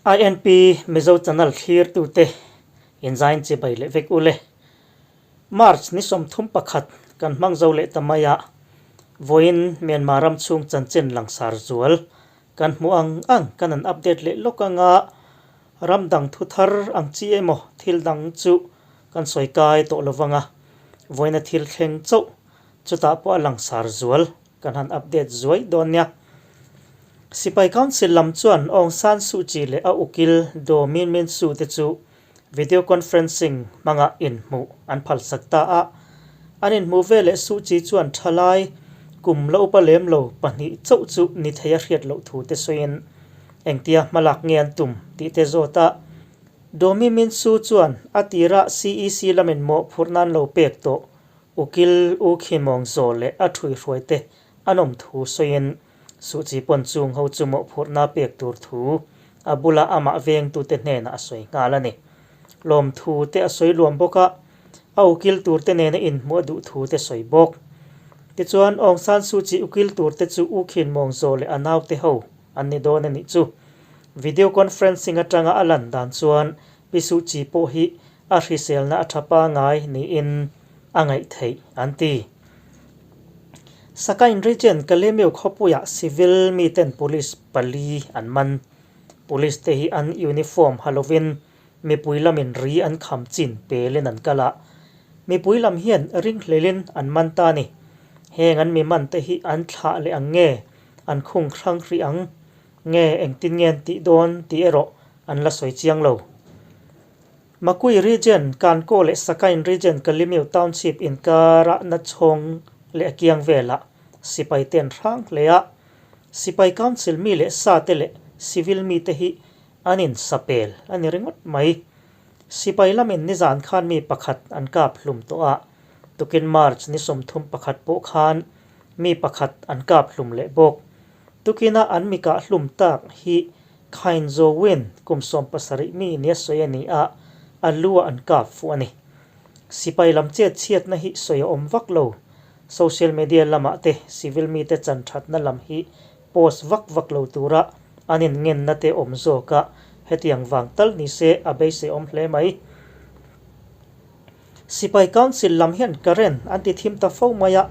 INP Mizo Channel thlirtute inzain chibai leh vek ule. March ni 31 kan hmang zo leh ta mai a, vawiin Myanmar ram chhung chanchin langsar zual kan hmuh ang ang kan han update leh lawk anga ram dang thu thar ang chi emaw thil dang chu kan sawi kai tawh lo vang a, vawiina thil thleng chauh chutah pawh a langsar zual kan han update zuai dawn nia. Sipai Council lam chuan Aung San Suu Kyi leh a ukil Daw Min Min Su te chu Video conferencing hmanga inhmuh an phalsak ta a. An inhmuh veleh Suu Kyi chuan thalai kum la upa lem lo pahnih chauh chu ni thei a hriat loh thu te sawiin engtia hmalak nge an tum tih te zawt a. Daw Min Min Su chuan a tira CEC lamin mawhphurh nan lo pek tawh Ukil U Khi Mawng Zaw leh a ṭhuihruai te an awm thu sawiin Suh Chi pawn chung ho chu mawhphurhna pek tur thu a bula amah vengtute hnenah a sawi nghal a ni. Lawmthu te a sawi luam bawk a, a ukil turte nena inhmuh a duh thu te sawi bawk. Tichuan, Aung San Suu Kyi ukil turte chu U Khin Mawng Zaw leh a naute ho an ni dawn a nih chu. Video conferencing atanga a lan dan chuan Pi Suu Kyi pawh hi a hriselna a tha pangai niin a ngaih theih an ti. Sakain Region Kalemyo khawpuiah civil miten police pali an man. Police te hi an uniform ha lovin mipui lamin ri an kham chin pelin an kal a, mipui lam hian ringhlelin an man ta a ni. Heng an mi man te hi an thlah leh ang nge, an khung hrang hrih ang nge engtin nge an tih dawn tih erawh an la sawi chiang lo. Makui Region, Kankaw leh Sakain Region Kalimyo Township inkara nachhawng leh a kiang velah sipai te an hrang hle a. Sipai Council mi leh sa te leh civil mi te hi an insapel a ni ringawt mai. Sipai lamin nizan khan mi pakhat an kap hlum tawh a, tukin March ni 31 pawh khan mi pakhat an kap hlum leh bawk. Tukina an mi kah hlum tak hi Khain Zawin kum 17 mi nia sawi a ni a, a lu ah an kap fuh a ni. Sipai lam chet chhiatna hi sawi a awm vak lo. Social media lamah te civil mite chan thatna lam hi post vak vak lo tura an inngenna te awm zawk a, hetiang vang tal ni se a beisei awm hle mai. Sipai Council lam hian current an ti thim ta fo mai a,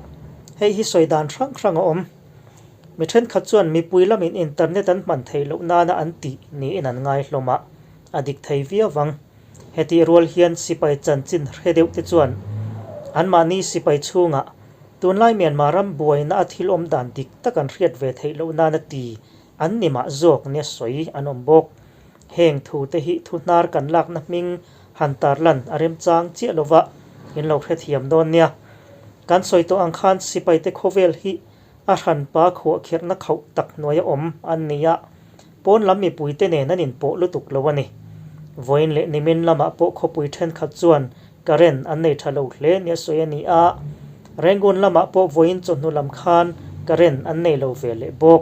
hei hi sawi dan hrang hrang a awm. Mi thenkhat chuan mipui lamin internet an hman theih loh nana an tih niin an ngai hlawm a, a dik thei viau vang. Hetih rual hian sipai chanchin hre deuh te chuan anmahni sipai chhungah tunlai Myanmar ram buaina a thil awm dan dik tak an hriat ve theih loh nana ti an ni mah zawk nia sawi an awm bawk. Heng thu te hi thu hnar kan lakna hming han tarlan a remchang chiah lova in lo hrethiam dawn nia. Kan sawi tawh ang khan sipaite khawvel hi a hranpa khuahkhirhna khauh tak hnuaia awm an ni a, pawn lam mipuite nen an inpawh lutuk lo a ni. Vawiin leh nimin lamah pawh khawpui thenkhat chuan current an nei tha lo hle nia sawi a ni a, Rangoon lamah pawh vawiin chawhnu lam khan current an nei lo ve leh bawk.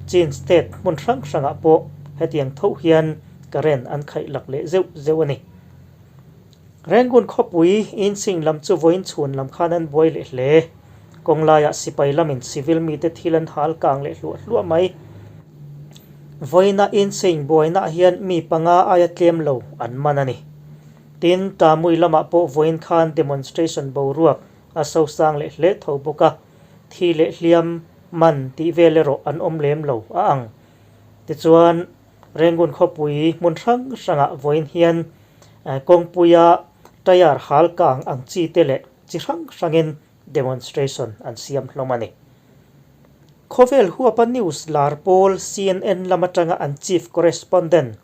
Chin state hmun hrang hrangah pawh hetiang tho hian current an khaih lak leh zeuh zeuh a ni. Rangoon khawpui insing lam chu vawiin chhun lam khan an buai leh hle. Kawng laiah sipai lamin civil mite thil an hal kang leh hluah hluah mai. Vawiina insing buainaah hian mi panga aia tlem lo an man a ni. Tin, Tamui lamah pawh vawiin khan demonstration boruak a sosang leh hle tho bawk a, thi leh hliam man tih vel erawh an awm lem lo a ang. Tichuan, Rangoon khawpui hmun hrang hrangah vawiin hian kawngpuia tyre hal kang ang chi te leh chi hrang hrangin demonstration an siam hlawm a ni. Khawvel huapa news lar pawl CNN lam atanga an chief correspondent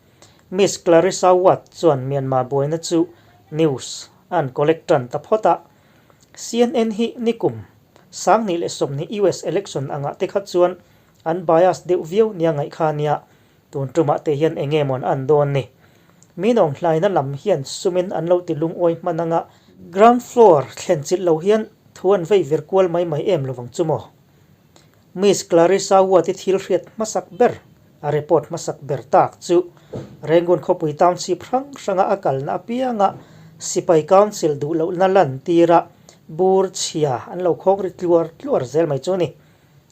Miss Clarissa Watt chuan Myanmar buaina chu news an collect tan ta phawt a. CNN hi nikum 2020 US election angah te kha chuan an bias deuh viau nia ngaih kha nia, tun tumah te hian eng nge mawn an dawn ni. Minawng hlaina lam hian sumin an lo ti lungawi hman anga ground floor thlen chilh lo hian thu an vei vir kual mai mai em lovang chu maw? Miss Clarissa Watt i thil hriat hmasak ber, a report hmasak ber tak chu Rangoon khawpui township hrang hranga a kalna apianga sipai council duh lohna lan tira bur chhia an lo khawng ri tluar tluar zel mai chu a ni.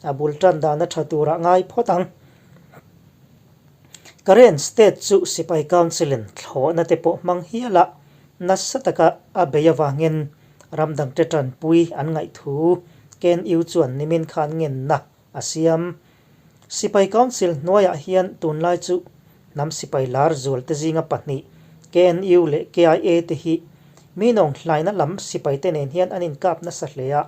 A bul tan dan a tha turah ngai phawt ang. Karen State chu Sipai Council-in thlawhna te pawh hmang hial a, nasa taka a bei avangin ram dangte tanpui an ngaih thu KNU chuan nimin khan ngenna a siam. Sipai Council hnuaiah hian tunlai chu hnam sipai lar zualte zinga pahnih KNU leh KIA te hi mi nawng hlaina lam sipaite nen hian an inkap nasa hle a.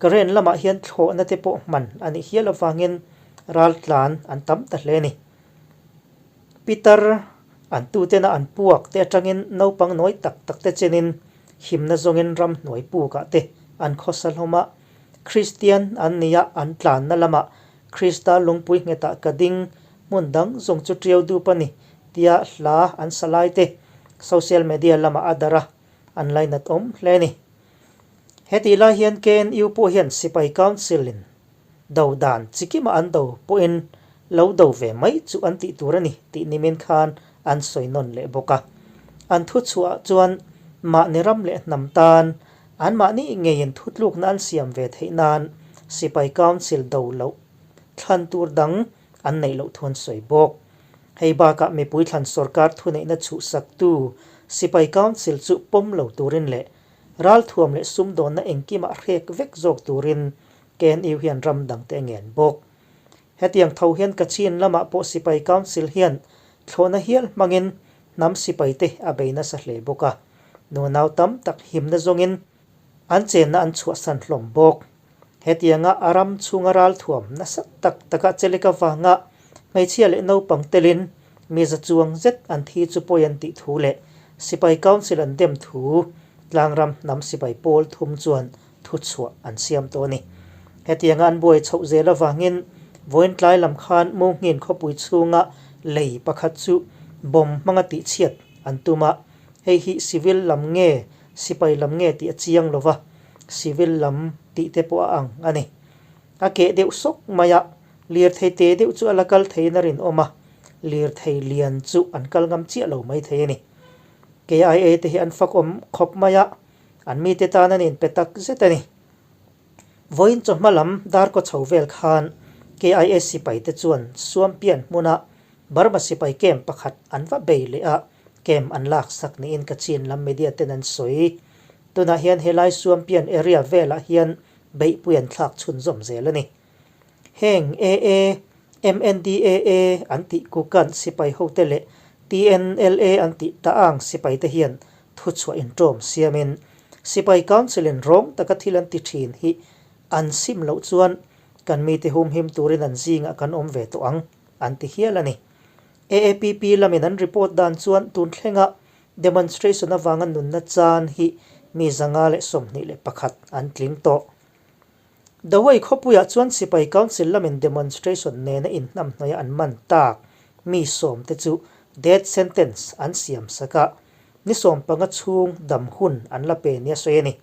Karen lamah hian thlawhna te pawh hman a nih hial avangin raltlan an tam ta hle a ni. Pitar an tutena an puak te atangin naupang nawi tak tak te chenin himna zawngin ramhnuai pukah te an khawsa hlawm a. Kristian an nia an tlanna lamah Krista lungpui nghetah ka ding hmun dang zawng chu tiau dup a ni tia hla an sa lai te social media lamah a darh a, an lainat awm hle a ni. Hetih lai hian KNU pawh hian Sipai Council-in do dan chikima an do pawhin lo do ve mai chu an tih tur a ni tih nimin khan an sawi nawn leh bawk a. An thu chhuah chuan mahni ram leh hnam tan anmahni ngeiin thutlukna an siam ve theih nan Sipai Council do loh thlan tur dang an neih loh thu an sawi bawk. Hei bakah mipui thlan sorkar thuneihna chhuhsaktu Sipai Council chu pawm lo turin leh Ralthuam leh sumdawnna engkimah hrek vek zawk turin KNU hian ram dangte a ngen bawk. Hetiang tho hian Kachin lamah pawh Sipai Council hian thlawhna hial hmangin hnam sipaite a bei nasa hle bawk a, nunau tam tak himna zawngin an chenna an chhuahsan hlawm bawk. Hetianga a ram chhunga ralthuam nasa tak taka chelek avanga hmeichhia leh naupang telin mi za chuang zet an thi chu pawi an tih thu leh Sipai Council an dem thu tlangram hnam sipai pawl thum chuan thuchhuah an siam tawh a ni. Hetianga an buai chhoh zel avangin vawiin tlai lam khan Munghin khawpui chhunga lei pakhat chu bomb hmanga tihchhiat an tum a, hei hi civil lam nge sipai lam nge tih a chiang lo va, civil lam tih te pawh a ang a ni. A keh deuh sawk mai a, lirthei te deuh chu a la kal theiin a rinawm a, lirthei lian chu an kal ngam chiah lo mai thei a ni. KIA te hi an fakawm khawp mai a, an mite tan an inpe tak zet a ni. Vawiin chawhma lam darkaw chho vel khan KIA sipai te chuan Suampian hmuna Burma sipai camp pakhat an va bei leh a, camp an laksak niin Kachin lam media ten an sawi. Tunah hian helai Suampian area velah hian beihpui an thlak chhunzawm zel a ni. Heng AA, MNDAA an tih Kukan sipai hote leh TNLA an tih Ta'ang sipai te hian thuchhuah inṭawm siamin Sipai Council-in rawng taka thil an ti ṭhin hi an sim loh chuan kan mite humhim turin an zingah kan awm ve tawh ang, an ti hial a ni. AAPP lamin an report dan chuan tun thlenga demonstration avanga nunna chan hi mi 121 an tling tawh. Dawei khawpuiah chuan Sipai Council lamin demonstration nena inhnamhnawih an man tak mi sawmte chu death sentence an siam sak a, ni 15 chhung dam hun an la pe nia sawi a ni.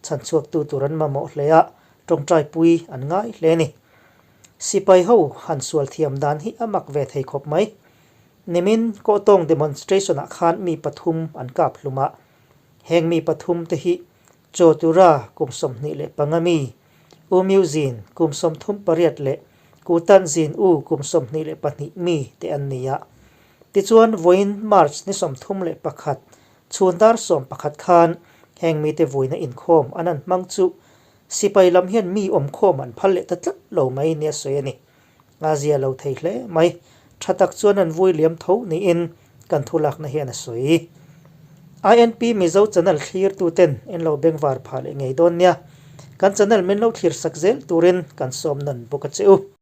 Chhanchhuaktu tur an mamawh hle a, tawngtaipui an ngai hle a ni. Sipai ho han sual thiam dan hi a mak ve thei khawp mai. Nimin Kawhtawng demonstration ah khan mi pathum an kap hlum a, heng mi pathum te hi Chawtura kum 25 mi, U Myu Zin kum 38 leh Ku Tan Zin U kum 22 mi te an ni a. Tichuan vawiin March ni 31 chhun dar 11 khan heng mite vuina inkhawm an han hmang chu sipai lam hian mi awmkhawm an phal leh ta tlat lo mai nia sawi a ni. A zia lo thei hle mai. Tha tak chuan an vui liam tho niin kan thulakna hian a sawi. INP Mizo channel thlirtuten in lo bengvar phah leh ngei dawn nia. Kan channel min lo thlir sak zel turin kan sawm nawn bawk a che u.